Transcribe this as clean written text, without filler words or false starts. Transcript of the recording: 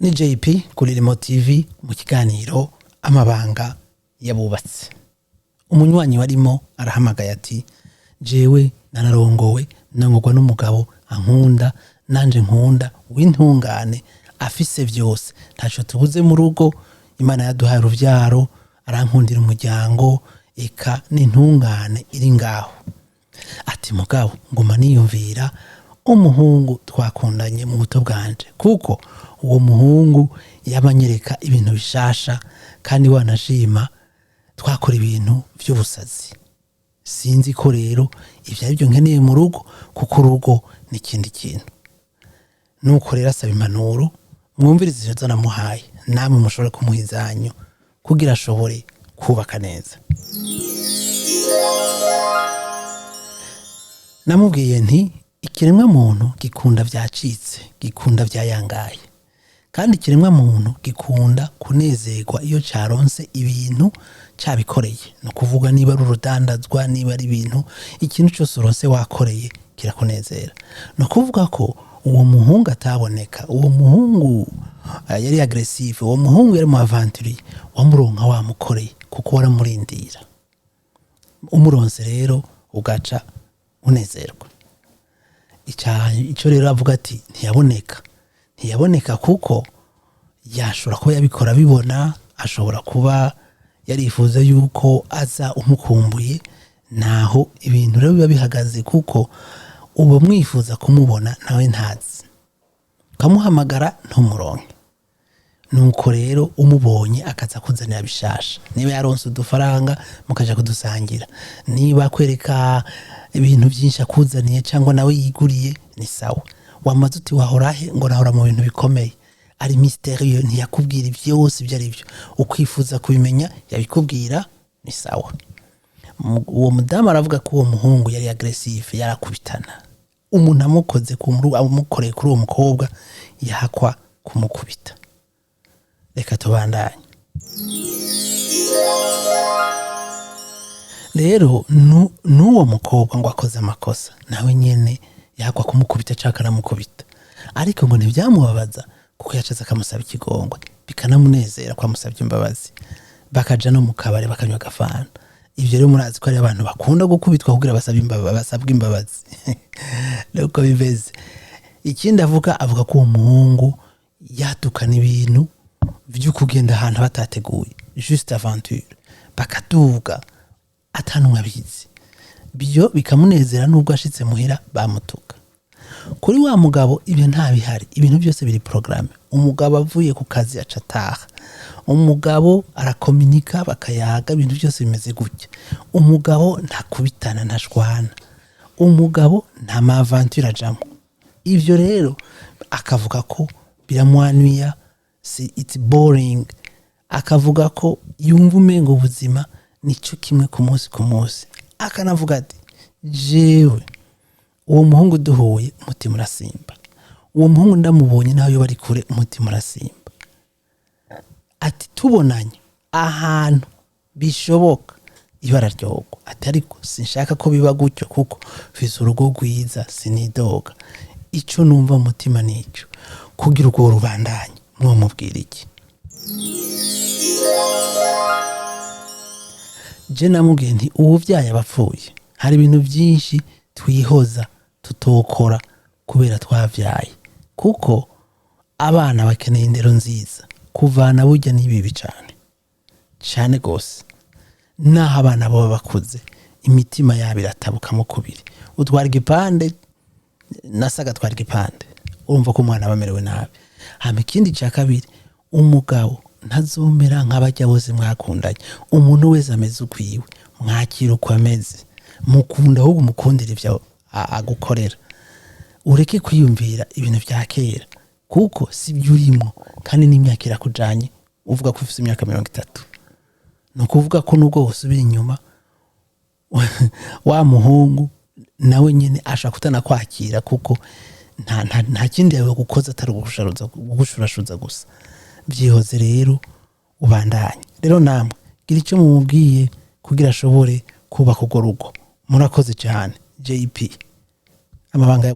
Ni JP kuri Remo TV mu kiganiro Amabanga y'Abubatsi. Umunywanyi warimo arahamagaye ati: "Jewe nararongowe, ndongorwa n'umugabo ankunda nanje nkunda, w'intungane, afise vyose, ntaco tubuze mu rugo. Imana yaduhaye uruvyaro, arankundira umuryango, eka n'intungane iri ngaho." Ati: "Mugabo nguma niyumvira umuhungu twakundanye mu buto bwanje, kuko uwo muhungu yabanyereka ibintu bishasha, kandi wanashima twakora ibintu vy'ubusazi. Sinzi ko rero ivyo ari byo nkeneye mu rugo, kuko urugo ni ikindi kintu." Nuko rero asaba impanuro. Mwumvirize izo namuhaye, namwe mushobore kumuha izanyu kugira ashobore kubaka neza. Namubwiye nti: "Ikiremwa muntu gikunda vyacitse, gikunda vyayangaye, kandi ikiremwa muntu gikunda kunezerwa iyo caronse ibintu cabikoreye. Ni ukuvuga niba ari urudandazwa, niba ari ibintu, ikintu cyose uronse wakoreye kirakunezera." Ni ukuvuga ko uwo muhungu ataboneka, uwo muhungu yari agressive, uwo muhungu yari mu aventurier, wamuronka wamukoreye, kuko waramurindira. Umuronse rero ugaca unezerwa. Icyo rero avuga ati ntiyaboneka, ntiyaboneka kuko yashobora kuba yabikora abibona, ashobora kuba yarifuza yuko aza umukumbuye. Naho ibintu rero biba bihagaze, kuko uba mwifuza kumubona nawe ntazi, ukamuhamagara ntumuronke. Nuko rero umubonye akaza kuzanira bishasha, niba yaronse udufaranga mukaja kudusangira, niba akwereka ibintu byinshi akuzaniye cyangwa nawe yiguriye, ni sawa. Wamaze uti: "Wahora he?" Ngo: "Nahora mu bintu bikomeye." Ari mystérieux, ntiyakubwira byose ibyo ari byo. Ukwifuza kubimenya, yabikubwira, ni sawa. Uwo mudamu aravuga ko uwo muhungu yari agressive, yarakubitana. Umuntu amukoze ku amukoreye kuri uwo mukobwa, yahakwa kumukubita. Reka tubandanye rero. N'uwo mukobwa ngo akoze amakosa, nawe nyene yahakwa kumukubita cyangwa akanamukubita, ariko ngo ntibyamubabaza kuko yacaze akamusaba ikigongwe, bikanamunezera ko amusabye imbabazi, bakaja no mu kabari bakanywa agafanta. Ibyo rero murazi ko ari abantu bakunda gukubitwa kugira basabwe imbabazi, nuko bimeze. Ikindi avuga ko uwo muhungu yadukana ibintu vyo kugenda ahantu batateguye, juste aventure, bakaduga atanumwe abizi, byo bikamunezera nubwo ashitse muhira bamutuka. Kuri wa mugabo ibyo nta bihari, ibintu byose biri programme. Umugabo avuye ku kazi aca ataha, umugabo arakominika, bakayaga, ibintu byose bimeze gutya. Umugabo ntakubitana, ntashwana, umugabo nta ma aventure ajamo. Ivyo rero akavuga ko biramwanuya, si it's boring. Akavuga ko yumva umenga ubuzima nico kimwe ku munsi ku munsi. Akanavuga ati: "Jewe uwo muhungu duhuye umutima urasimba, uwo muhungu ndamubonye nawe iyo bari kure umutima urasimba." Ati: "Tubonanye ahantu bishoboka ibara ryogwa." Ati: "Ariko sinshaka ko biba gutyo, kuko mfise urugo rwiza, sinidoga. Ico numva mu mutima nico kugira urwo rubandanye." Mwomubwira iki? Je namubwiye nti: "Uwuvyaye abapfuye, hari ibintu byinshi twihoza tutokora kubera twavyaye, kuko abana bakeneye indero nziza. Kuvana burya ni bibi cane cane gose, naho abana baba bakuze, imitima yabo iratabukamo kubiri. Utwara igipande, nasaga atwara igipande, urumva ko umwana aba amerewe nabi. Hama ikindi cya kabiri, umugabo ntazomera nk'abajya bose mwakundanye. Umuntu wese ameze ukwiwe, mwakira uko ameze, mukunda ahubwo umukundira ibyo agukorera. Ureke kwiyumvira ibintu bya kera, kuko si byo urimo, kandi n'imyaka irakujanye. Uvuga ko ufite imyaka 30, ni ukuvuga ko nubwo wosubira inyuma, wa muhungu nawe nyine ashobora kutanakwakira, kuko nta kindi yawe gukoza atari ugushurashuza gusa. Byihoze rero, ubandanye." Rero namwe gira icyo mumubwiye kugira ashobore kubaka urwo rugo. Murakoze cyane. JP Amabanga.